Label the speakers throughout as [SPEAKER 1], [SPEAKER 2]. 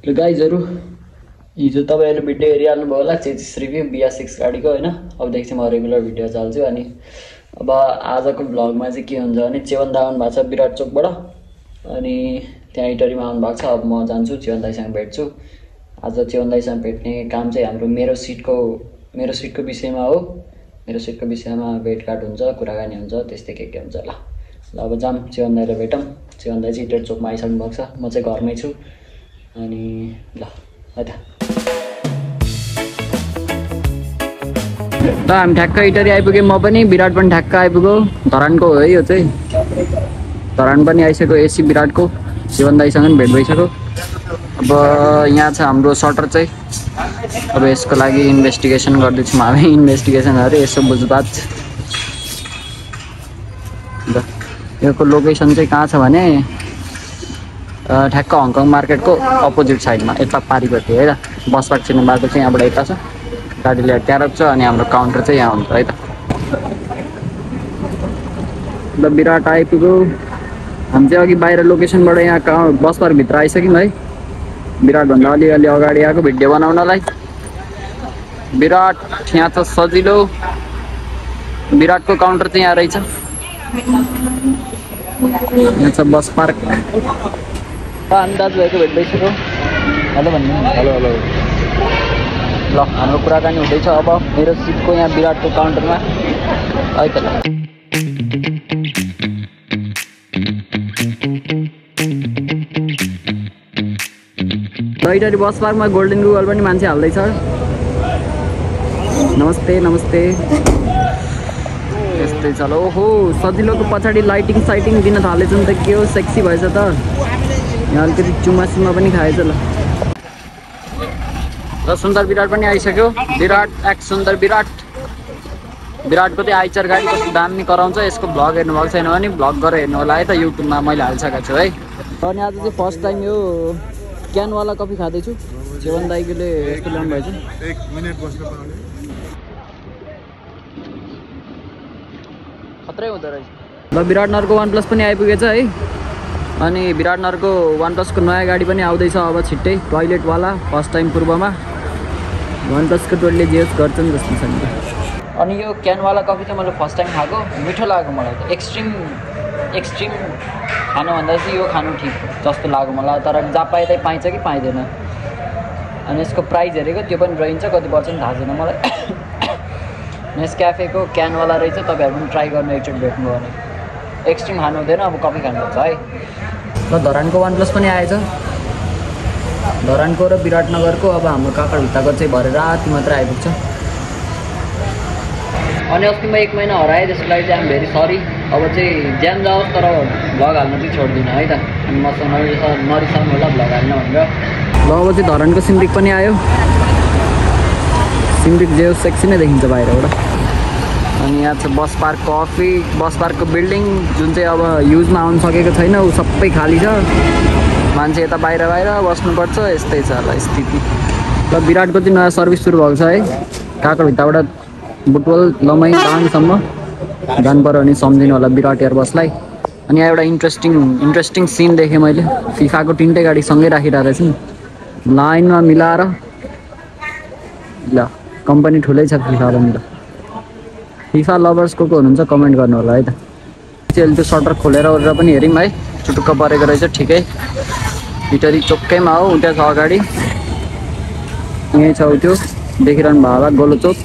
[SPEAKER 1] ल गाइजहरु हिजो तपाईहरुले भिडियो हेरिहाल्नु भयो होला चेजिस रिभ्यू BR6 गाडीको हैन। अबदेखि चाहिँ म रेगुलर भिडियो चाल्छु। अनि अब आजको भ्लगमा चाहिँ के हुन्छ भने चेवन दा आउनु भएको छ विराट चोकबाट। अनि त्यहाँ इटरीमा आउनु भएको छ। अब म जान्छु चेवन दाइसँग भेट्छु। आज चेवन दाइसँग भेट्ने काम चाहिँ हाम्रो मेरो सिटको विषयमा हो। मेरो सिटको विषयमा भेटघाट हुन्छ, कुराकानी हुन्छ, त्यस्तै के हुन्छ। ल अब जाम चेवन दाइलाई भेटौँ। चेवन दाइ चाहिँ इटरी चोकमा आइसक्नु भएको छ। म चाहिँ घरमै छु। अनि ल हामी ठ्याक्क इटरी आइपुग्यौँ। म पनि विराट पनि ठ्याक्क आइपुग्यो। धरानको हो है यो चाहिँ। धरान पनि आइसक्यो एसी विराटको। चेवन दाइसँग पनि भेट भइसक्यो। अब यहाँ छ हाम्रो सटर चाहिँ। अब यसको लागि इन्भेस्टिगेसन गर्दैछौँ हामी। इन्भेस्टिगेसनहरू यसो बुझबाज। ल योको लोकेसन चाहिँ कहाँ छ भने ठ्याक्क हङकङ मार्केटको अपोजिट साइडमा यता पारिपट्टि है त। बस पार्क छिर्ने बाटो चाहिँ यहाँबाट यता छ। गाडीले त्यहाँ रोक्छ अनि हाम्रो काउन्टर चाहिँ यहाँ हुन्छ है त। ल विराट आइपुग्यो। हामी चाहिँ अघि बाहिर लोकेसनबाट यहाँ बस पार्कभित्र आइसक्यौँ है। विराटभन्दा अलिअलि अगाडि आएको भिडियो बनाउनलाई। विराट यहाँ छ सजिलो। विराटको काउन्टर चाहिँ यहाँ रहेछ। यहाँ छ बस पार्क। हामी दाजुभाइको भेट भइसक्यो। हेलो भन्नु। Hello hello. ल हाम्रो कुराकानी हुँदैछ अब मेरो सिटको यहाँ विराटको काउन्टरमा है त। इटरी बस पार्कमा गोल्डन गुगल पनि मान्छे हाल्दैछ। नमस्ते नमस्ते। यस्तै छ। ओहो सजिलोको पछाडि लाइटिङ साइटिङ दिन थालेछ नि त। के हो सेक्सी भएछ त। यहाँ अलिकति चुमा पनि खाएछ। ल र सुन्दर विराट पनि आइसक्यो। विराट एक सुन्दर विराट। विराटको चाहिँ आइचर गाडी कस्तो दामी कराउँछ। यसको भ्लग हेर्नु भएको छैन भने भ्लग गरेर हेर्नु होला है त। युट्युबमा मैले हालिसकेको छु है। अनि आज चाहिँ फर्स्ट टाइम यो क्यानवाला कफी खाँदैछु। चेवन दाइले यस्तो ल्याउनु भएछ। एक मिनेट बस्न पाउने खत्रै हुँदो रहेछ। ल विराटनगरको वान प्लस पनि आइपुगेछ है। अनि विराटनगरको वान प्लसको नयाँ गाडी पनि आउँदैछ अब छिट्टै। टोइलेटवाला फर्स्ट टाइम पूर्वमा वान प्लसको टोइलेटले जेस गर्छन् जस्तो छ नि। अनि यो क्यानवाला कफी चाहिँ मैले फर्स्ट टाइम खाएको। मिठो लाग्यो मलाई त। एक्सट्रिम खानुभन्दा चाहिँ यो खानु ठिक जस्तो लाग्यो मलाई। तर जहाँ पाए त्यही पाइन्छ कि पाइँदैन। अनि यसको प्राइस हेरेको त्यो पनि रहन्छ कति पर्छ नि थाहा छैन मलाई। नेस्क्याफेको क्यानवाला रहेछ। तपाईँहरू पनि ट्राई गर्नु एकचोटि भेट्नुभयो भने। एक्सट्रिम खानु हुँदैन अब कफी खानुपर्छ है। ल धरानको वान प्लस पनि आएछ। धरानको र विराटनगरको अब हाम्रो काकड भित्ताको चाहिँ भरे राति मात्र आइपुग्छ। अनि अस्ति म 1 महिना हराएँ त्यसको लागि चाहिँ भेरी सरी। अब चाहिँ ज्याम जाओस् तर भ्लग हाल्न चाहिँ छोड्दिनँ है त। अनि मसँग नरिसाउनु होला भ्लग हाल्न भनेर। ल अब चाहिँ धरानको सिम्रिक पनि आयो। सिम्रिक जे सेक्सी नै देखिन्छ बाहिरबाट। अनि यहाँ छ बस पार्कको अफिस। बस पार्कको बिल्डिङ जुन चाहिँ अब युजमा आउनु सकेको छैन ऊ सबै खाली छ। मान्छे यता बाहिर बस्नुपर्छ। यस्तै छ ल स्थिति। ल विराटको चाहिँ नयाँ सर्भिस सुरु भएको छ है। काकडभित्ताबाट बुटवल लमै दाङसम्म जानु पऱ्यो भने सम्झिनु होला विराट एयरबसलाई। अनि यहाँ एउटा इन्ट्रेस्टिङ सिन देखेँ मैले। फिफाको 3टै गाडी सँगै राखिरहेको रहेछ नि लाइनमा मिलाएर। ल कम्पनी ठुलै छ फिफा पनि। ल फिफा लभर्स को हुनुहुन्छ कमेन्ट गर्नु होला है त। अहिले त्यो सटर खोलेर ओरेर पनि हेऱ्यौँ है। चुटुक्क परेको रहेछ ठिकै। इटरी चोकैमा हो। उता छ अगाडि यहीँ छ त्यो देखिरहनु भयो होला गोलो चोक।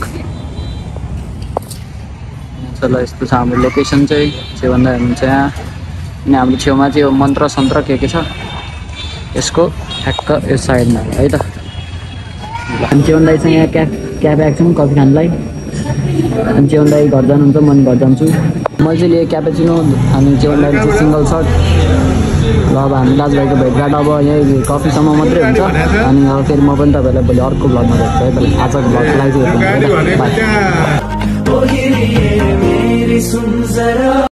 [SPEAKER 1] ल यस्तो छ हाम्रो लोकेसन चाहिँ। चेवन दाइ हुनुहुन्छ यहाँ। अनि हाम्रो छेउमा चाहिँ यो मन्त्र सन्त्र के छ यसको ठ्याक्क यो साइडमा है त। अनि चेवन दाइसँग यहाँ क्याफे आएको छौँ कफी खानलाई। अनि चेवन दाइ घर जानुहुन्छ म पनि घर जान्छु। मैले चाहिँ लिएँ क्यापेचिनो। अनि चेवन दाइले चाहिँ सिङ्गल सर्ट। ल अब हामी दाजुभाइको भेटघाट अब यही कफीसम्म मात्रै हुन्छ। अनि अब फेरि म पनि तपाईँहरूलाई भोलि अर्को भ्लगमा भेट्छु है त। आजको भ्लगलाई चाहिँ हेर्नु।